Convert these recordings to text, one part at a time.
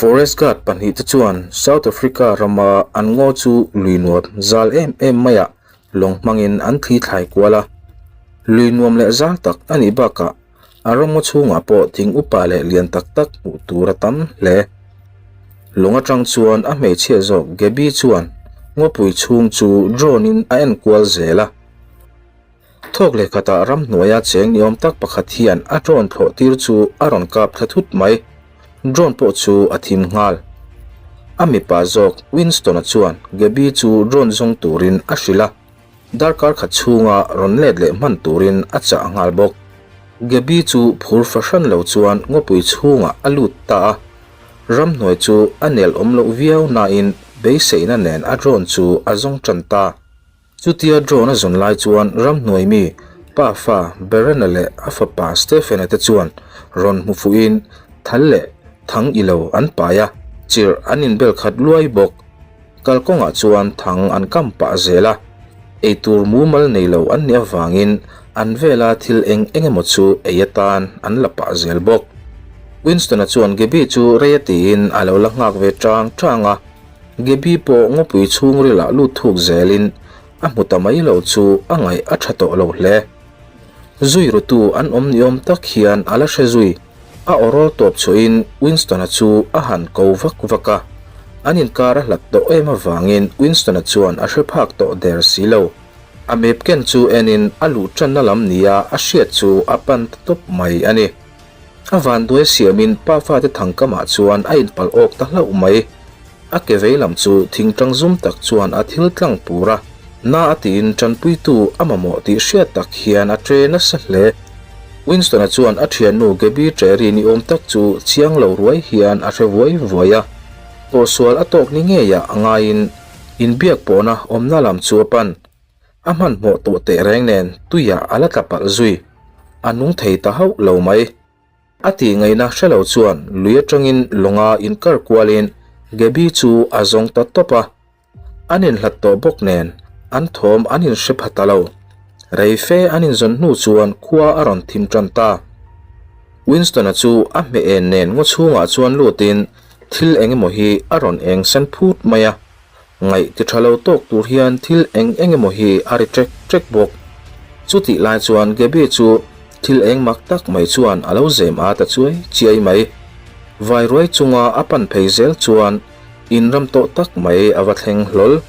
Forest guard pahnihte chuan South Africa rama an ngaw chu lui nuam zal em em maiah lawng hmangin an thli thlai kual a. Lui nuam leh zal tak a nih bakah a ram ngaw chhungah pawh thing upa leh lian tak tak hmuh tur a tam hle. Lawng atang chuan a hmeichhia zawk Gabby chuan ngawpui chhung chu drone in a enkual zel a. Thawk leh khatah ramhnuaia cheng ni awm tak pakhat hian a drone thlawh tir chu a rawn kap thla thut mai. Drone pawh chu a thim nghal. A mipa zawk Winston-a chuan Gabby chu drone zawng turin a hrilh a, darkar khat chhunga rawn let leh hman turin a chah nghal bawk. Gabby chu phur fahran lo chuan ngawpui chhungah a lut ta a, ramhnuai chu a nel awm loh viau nain beiseina nen a drone chu a zawng tan ta. Chutia drone a zawn lai chuan ramhnuai mi pa fa Barron-a leh a fapa Stephen-a te chuan rawn hmu fuhin thal leh thang i lo an pai a, chirh an inbel khat luai bawk. Kalkawngah chuan thang an kam pah zel a, eitur mumal nei lo an nih avangin an vela thil eng eng emaw chu ei atan an la pah zel bawk. Winston-a chuan Gabby chu rei a tiin a lo la nghak ve tang tang a. Gaby pawh ngawpui chhungrilah lut thuk zelin a hmu ta mai lo chu a ngaih a tha tawh lo hle. Zui rutu an awm ni awm tak hian a la hre zui. A awrawl tawp chhuahin Winston-a chu a han ko vak vak a. An inkar a hlat tawh em avangin Winston-a chuan a hre phak tawh der si lo. A map ken chu enin a luh tanna lam nia a hriat chu a pan ta tawp mai a ni. A vanduai siamin pa fate thangkamah chuan a inpalh awk ta hlauh mai. A ke vei lam chu thingtang zum tak chuan a thil tlang pur a, na a tiin tanpuitu a mamawh tih hriat tak hian a tre nasa hle. Winston-a chuan a thiannu Gabby Terry ni awm tak chu chiang lo ruai hian a hre vuai vuai a, tawhsual a tawk ni ngeiah a ngaiin inbiak pawhna awmna lam chu a pan. A hmanhmawh tawh teh reng nen tuiah a la tla palh zui. A nung thei ta hauh lo mai. A tih ngaihna hre lo chuan lui atangin lawnga inkar kualin Gaby chu a zawng ta tawp a. An inhlat tawh bawk nen an thawm an inhre pha ta lo. Rei fe an inzawn hnu chuan khua a rawn thim tan ta. Winston-a chu a hmeh en nen ngaw chhungah chuan lutin thil eng emaw hi a rawn eng sen phut mai a. Ngaih ti tha lo tawk tur hian thil eng eng emaw hi a ri ṭek ṭek bawk. Chutih lai chuan Gaby chu thil eng mak tak mai chuan a lo zem a ta chuai chiai mai. Vai ruai chunga a pan phei zel chuan in ram tawh tak mai a va thleng hlawl.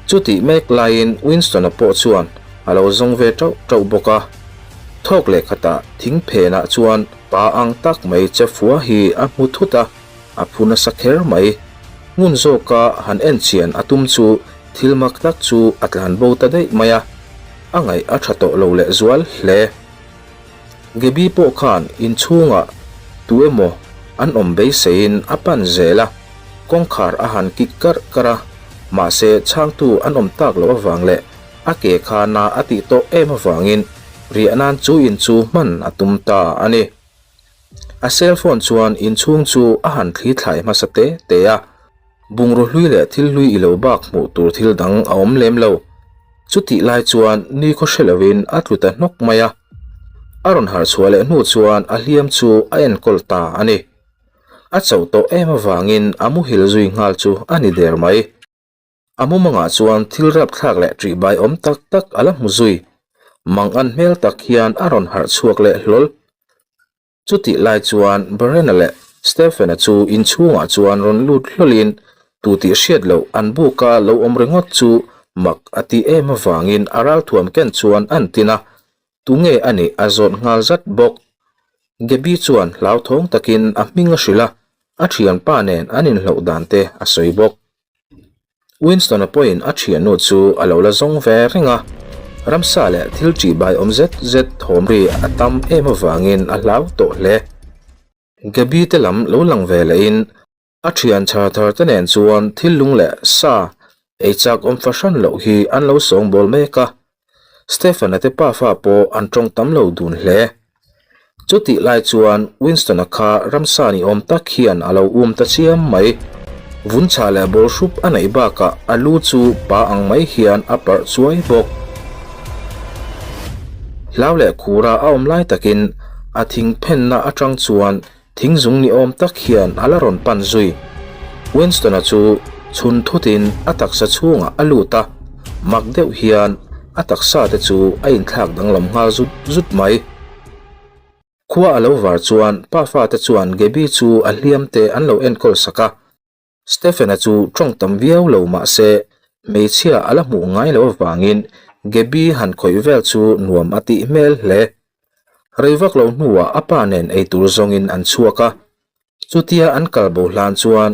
Chutih mek laiin Winston-a pawh chuan a lo zawng ve ṭauh ṭauh bawk a. Thawk leh khatah thing phenah chuan pa ang tak mai che fua hi a hmu thut a. A phu nasa kher mai. Ngun zawka han en chian a tum chu thil mak tak chu a tlan bo ta daih mai a, a ngaih a tha tawh lo leh zual hle. Gaby pawh khan inchhungah tu emaw an awm beiseiin a pan zel a, kawngkhar a han kik karh karh a, mahse chhangtu an awm tak loh avang leh a ke kha na a tih tawh em avangin riah nan chu in chu hman a tum ta a ni. A cell phone chuan inchhung chu a han thli thlai hmasa te te a, bungraw hlui leh thil hlui i lo bak hmuh tur thil dang a awm lem lo. Chutih lai chuan ni khaw hre lovin a tlu ta hnawk mai a, a rawn harh chhuah leh hnu chuan a hliam chu a enkawl ta a ni. A chauh tawh em avangin a muhil zui nghal chu a ni der mai. A mumangah chuan thil rapthlak leh ṭihbai awm tak tak a la hmu zui. Mang an hmel tak hian a rawn harh chhuak leh hlawl. Chutih lai chuan Barena leh Stephen-a chu inchhungah chuan rawn lut hlawlin tu tih hriat loh an buka lo awm ringawt chu mak a tih em avangin a ralthuam ken chuan an tin a, tunge a nih a zawt nghal zat bawk. Gaby chuan hlauthawng takin a hming a hrilh a, a thianpa nen an inhloh dan te a sawi bawk. Winston-a pawhin a thiannu chu a lo la zawng ve reng a, ramsa leh thil ṭihbai awm zet zet thawm ri a tam em avangin a hlau tawh hle. Gaby te lam lo lang ve lehin a thian chhar thar te nen chuan thil lung leh sa ei chak awm fahran loh hi an lo sawngbawl mek a, Stephen-a te pafa pawh an tawng tam lo dun hle. Chutih lai chuan Winston-a kha ramsa ni awm tak hian a lo um ta chiam mai. Vun chhah leh ball hrup a neih bakah a lu chu pa ang mai hian a parh chuai bawk. Hlau leh khura a awm lai takin a thing phenna atang chuan. Thing zung ni awm tak hian a la rawn pan zui. Winston-a chu chhun thutin a taksa chhungah a lut a, mak deuh hian a taksa te chu a inthlak danglam nghal zut zut mai. Khua a lo var chuan pa fate chuan Gaby chu a hliam te an lo enkawl sak a. Stephen-a chu tawng tam viau lo mah se hmeichhia a la hmuh ngai loh avangin Gaby han khawih vel chu nuam a tih hmel hle. Rei vak lo hnuah a pa nen eitur zawngin an chhuak a. Chutia an kal bo hlan chuan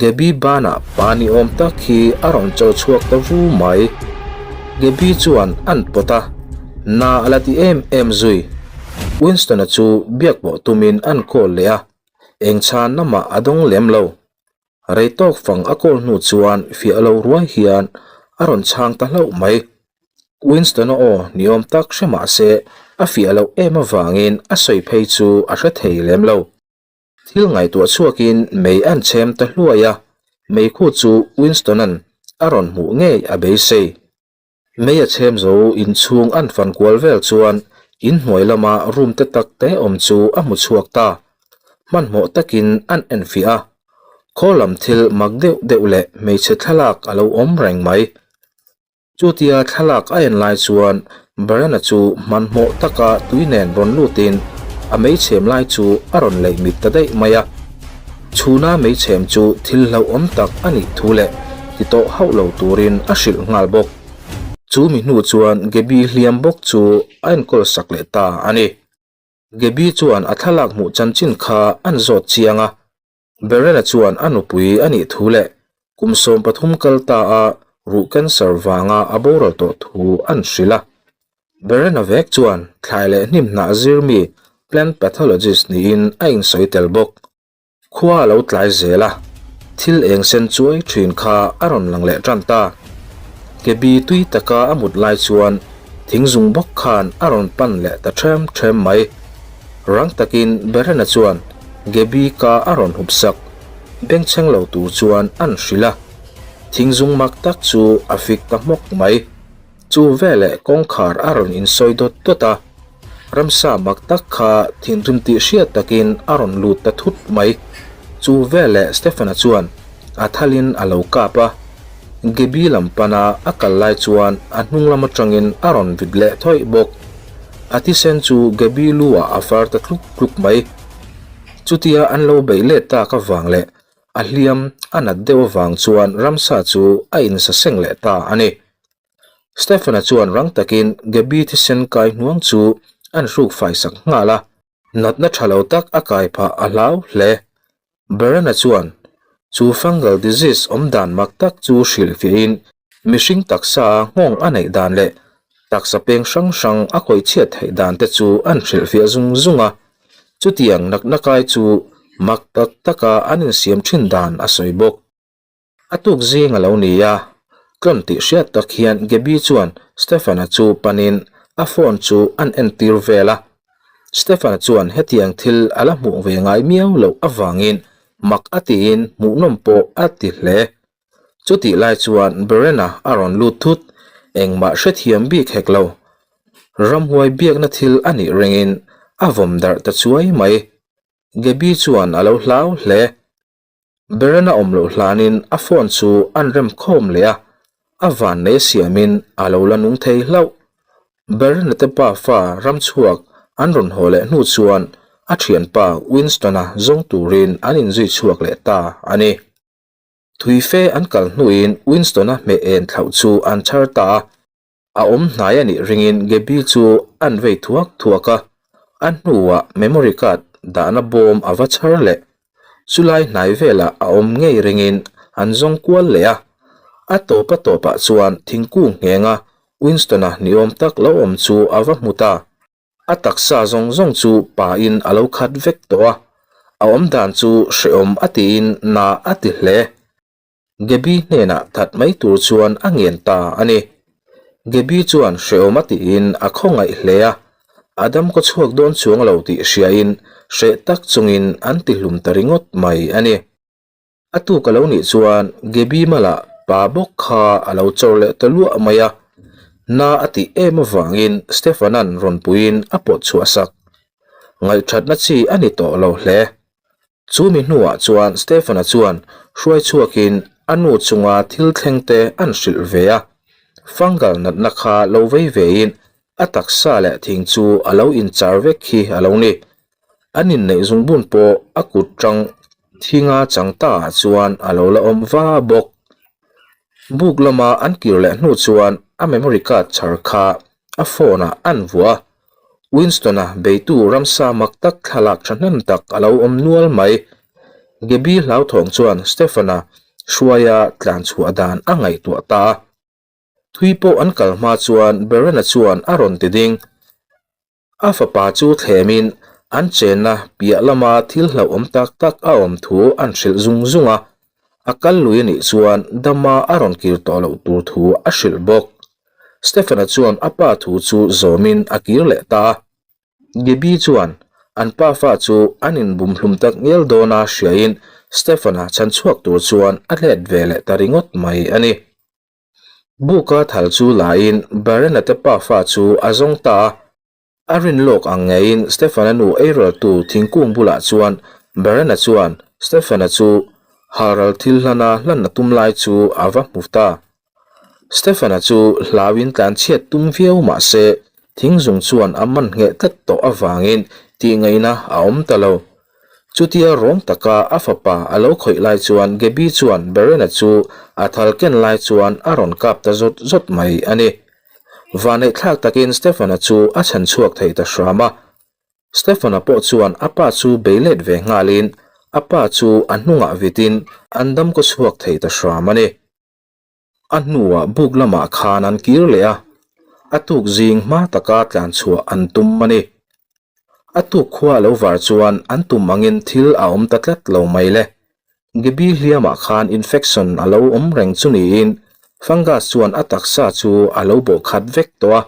Gaby banah pa ni awm tak hi a rawn cho chhuak ta vu mai. Gaby chuan an pawt a, na a la ti em em zui. Winston-a chu biak pawh tumin an call leh a, eng chhan lamah a dawng lem lo. Rei tawk fang a call hnu chuan fiah lo ruai hian a rawn chhang ta hlauh mai. Winston-a aw ni awm tak hre mah se a fiah loh em avangin a sawi phei chu a hre thei lem lo. Thil ngaihtuah chhuakin mei an chhem ta hluai a, meikhu chu Winston-a'n a rawn hmuh ngei a beisei. Mei a chhem zo inchhung an fan kual vel chuan inhnuai lama room te tak te awm chu a hmu chhuak ta. Hmanhmawh takin an enfiah a, khaw lam thil mak deuh deuh leh hmeichhe thlalak a lo awm reng mai. Chutia thlalak a en lai chuan Barana chu hmanhmawh taka tui nen rawn lutin a meichhem lai chu a rawn leih mit ta daih mai a. Chhuna meichhem chu thil hlauhawm tak a nih thu leh ti tawh hauh lo turin a hrilh nghal bawk. Chu mi hnu chuan Gaby hliam bawk chu a enkawl sak leh ta a ni. Gaby chuan a thlalak hmuh chanchin kha an zawt chiang a, Berena chuan a nupui a nih thu leh kum 13 kal ta a ruh cancer vanga a boral tawh thu an hrilh a. Berena vek chuan thlai leh hnim hnah zir mi plant pathologist niin a insawi tel bawk. Khua a lo tlai zel a, thil eng sen chuai thin kha a rawn lang leh tan ta. Kebi tui taka a mut lai chuan thing zung bawk khan a rawn pan leh ta ṭhem ṭhem mai. Rang takin Berena chuan Gaby ka a rawn hup sak, bengchheng lo tur chuan an hrilh a. Thing zung mak tak chu a fik ta hmawk mai. Chu veleh kawngkhar a rawn insawi dawt dawt a, ramsa mak tak kha thinrim tih hriat takin a rawn lut ta thut mai. Chu veleh Stephen-a chuan a thalin a lo kap a, Gaby lam pana a kal lai chuan a hnung lam atangin a rawn vit leh thawih bawk. A thisen chu Gaby lu ah a far ta tluk tluk mai. Chutia an lo beih let tak avang leh A hliam a nat deuh avang chuan ramsa chu a insaseng leh ta a ni. Stephen-a chuan rang takin Gaby thisen kai hnuang chu an hruk fai sak nghal a, natna tha lo tak a kai phah a hlau hle. Barron-a chuan chu fungal disease awm dan mak tak chu hrilhfiahin mihring taksa a nghawng a neih dan leh taksa peng hrang hrang a khawih chhiat theih dan te chu an hrilhfiah zung zung a. Chutiang nakna kai chu mak tak taka an insiam thin dan a sawi bawk. A tuk zing a lo ni a, tlawn tih hriat tak hian Gaby chuan Stefan-a chu panin a phone chu an entir vel a. Stefan-a chuan hetiang thil a la hmuh ve ngai miau loh avangin mak a tiin hmuhnawm pawh a ti hle. Chutih lai chuan Berena a rawn lut thut, engmah hrethiam bik hek lo. Ramhuai biakna thil a nih ringin a vawm darh ta chuai mai. Gaby chuan a lo hlau hle. Berena awm loh hlanin a phone chu an rem khawm leh a, a vannei siamin a lo la nung thei hlauh. Berena te pa fa ramchhuak an rawn haw leh hnu chuan a thianpa Winston-a zawng turin an inzui chhuak leh ta a ni. Thui fe an kal hnuin Winston-a hmeh en thlauh chu an chhar ta a, a awm hnai a nih ringin Gaby chu an vei thuak thuak a, a hnuah memory card dahna bawm a va chhar leh. Chulai hnai velah a awm ngei ringin an zawng kual leh a, a tawp a tawpah chuan thingkung nghenga Winston-a niawm tak lo awm chu a va hmu ta. A taksa zawng zawng chu pain a lo khat vek tawh a, a awm dan chu hrehawm a tiin na a ti hle. Gaby hnenah that mai tur chuan a ngen ta a ni. Gaby chuan hrehawm a tiin a khawngaih hle a, a dam kaw chhuak dawn chuang lo tih hriain hreh tak chungin an ti hlum ta ringawt mai a ni. A tuk a lo nih chuan Gaby Mala pa bawk kha a lo chawr leh ta luah mai a, na a tih em avangin Stefan-a'n rawn puiin a pawt chhuah sak. Ngaihthatna chi a ni tawh lo hle. Chu mi hnuah chuan Stefan-a chuan hruai chhuakin a nu chunga thil thlengte an hrilh ve a. Fungal natna kha lo vei vein a taksa leh thing chu a lo inchar vek hi a lo ni. An inneih zungbun pawh a kut tang thinga chang ta ah chuan a lo la awm va bawk. Buk lama an kir leh hnu chuan a memory card chhar kha a phone ah an vuah a. Winston-a beitu ramsa mak tak thlalak thahnem tak a lo awm nual mai. Gaby hlauthawng chuan Stefan-a hruaia tlan chhuah dan a ngaihtuah ta a. Thui pawh an kal hma chuan Beren-a chuan a rawn ti ding. A fapa chu thlemin an chenna piah lama thil hlauhawm tak tak a awm thu an hrilh zung zung a, a kal lui anih chuan dama a rawn kir tawh loh tur thu a hrilh bawk. Stephen-a chuan a pa thu chu zawmin a kir leh ta a. Gaby chuan an pafa chu an inbum hlum tak ngial dawna hriain Stephen-a chhan chhuak tur chuan a let ve leh ta ringawt mai a ni. Buka thal chu laiin Barena te pafa chu a zawng ta a. A rin lawk ang ngeiin Stefan-a nu eiraltu thingkung bulah chuan Barena chuan Stefan-a chu halral thil hlana hlan a tum lai chu a va hmu ta. Stefan-a chu hlauin tlanchhiat tum viau mah se thingzung chuan a man ngheh tlat tawh avangin tihngaihna a awm ta lo. Chutia rawng taka a fapa a lo khawih lai chuan Gaby chuan Beren-a chu a thal ken lai chuan a rawn kap ta zawt zawt mai a ni. Vaneihthlak takin Stefan-a chu a chhan chhuak thei ta hram a. Stefan-a pawh chuan a pa chu bei let ve nghalin a pa chu a hnungah vitin an dam kaw chhuak thei ta hram a ni. A hnuah buk lamah khan an kir leh a, a tuk zing hma taka tlan chhuah an tum a ni. A tuk khua lo var chuan an tum angin thil a awm ta tlat lo mai le. Gaby hliamah khan infection a lo awm reng chu niin fungus chuan a taksa chu a lo bawh khat vek tawh a.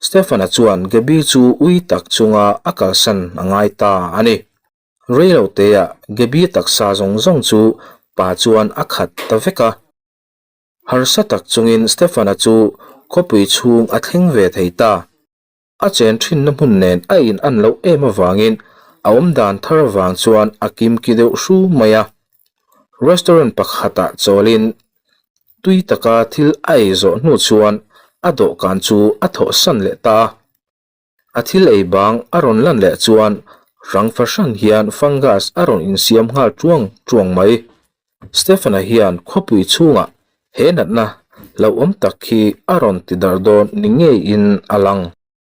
Stefan-a chuan Gaby chu ui tak chunga a kalsan a ngai ta a ni. Reiloteah Gaby taksa zawng zawng chu pa chuan a khat ta vek a. Harsa tak chungin Stefan-a chu khawpui chhung a thleng ve thei ta. A chen thinna hmun nen a in an loh em avangin a awm dan thar avang chuan a kimki deuh hru mai a. Restaurant pakhatah chawlin tui taka thil a ei zawh hnu chuan a dawhkan chu a thawhsan leh ta a. A thil ei bang a rawn lan leh chuan rang fahran hian fungus a rawn insiam nghal tuang tuang mai. Stefan-a hian khawpui chhungah he natna hlauhawm tak hi a rawn ti darh dawn ni ngeiin a lang.